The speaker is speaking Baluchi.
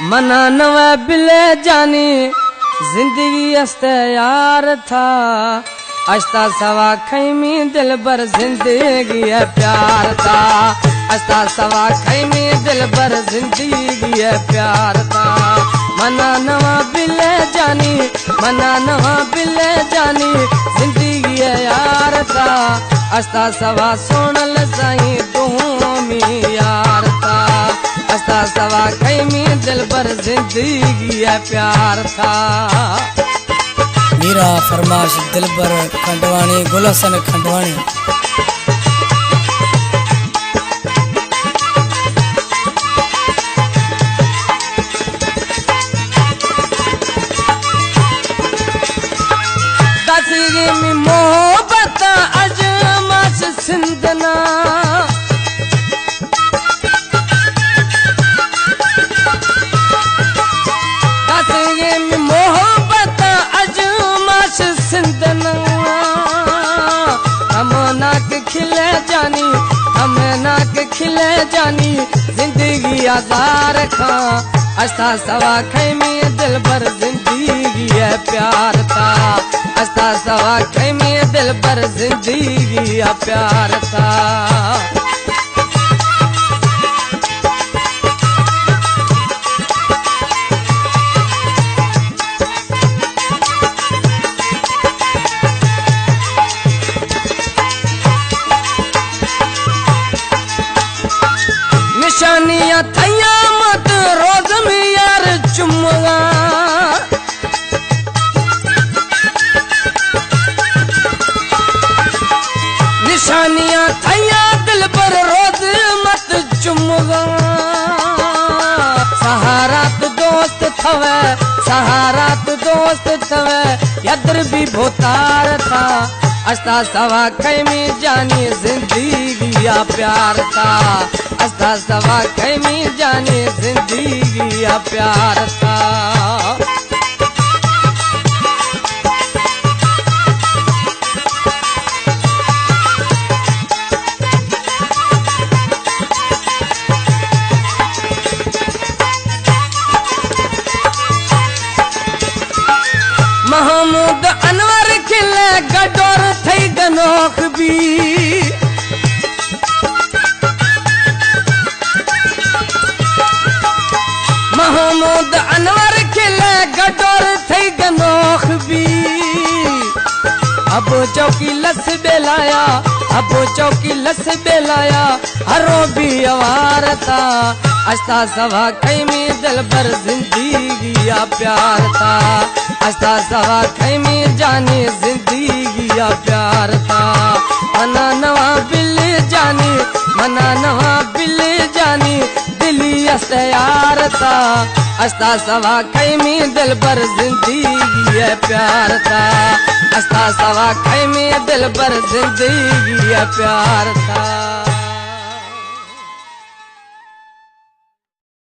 منا نوا بلے جانی زندگی است یار تھا، اشتا سوا کھیمی دلبر زندگی ہے پیار تھا، اشتا سوا کھیمی دلبر زندگی ہے پیار تھا۔ منا نوا بلے جانی، منا نوا بلے جانی زندگی ہے یار تھا، اشتا سوا سونا لسائی دومی یار تھا، اشتا سوا کھیمی دلبر زندگی ہے پیار تھا۔ میرا فرماش دلبر کھنڈوانی، گل حسن کھنڈوانی۔ دس گیمی محبت اجماش سندنا، دس گیمی محبت اجماش سندنا، ہمناک کھلے جانی، ہمناک کھلے جانی، زندگی آزار کھاں، اشتا سوا کھیمی دلبر زندگی ہے پیار تھا، اشتا سوا کھیمی دلبر زندگی ہے پیار تھا۔ نشانیاں تھیاں مت روز میں یار چمگا، نشانیاں تھیاں دلبر روز مت چمگا، سہارا تو دوست تھوے، سہارا تو دوست تھوے، یدر بھی بھوتار تھا، اشتا سوا کھیمی جانی زندگی آ پیار تھا، اشتا سوا کھیمی جانی زندگی آ پیار تھا۔ محمود انور کھلے گڈور تھئی گنوخ بی، محمود انور کھلے گڈور تھئی گنوخ بی، ابو چوکی لس بیلایا، ابو چوکی لس بیلایا، ہرو بھی اوار تھا، اشتا سوا کھیمی دلبر زندگی آ پیار تھا، اشتا سوا کھیمی جانی زندگی آ پیار تھا۔ منا نوا بل جانی، منا نوا بل جانی، دلی است یار تھا، اشتا سوا کھیمی دلبر زندگی آ پیار تھا، اشتا سوا کھیمی دلبر زندگی آ پیار تھا۔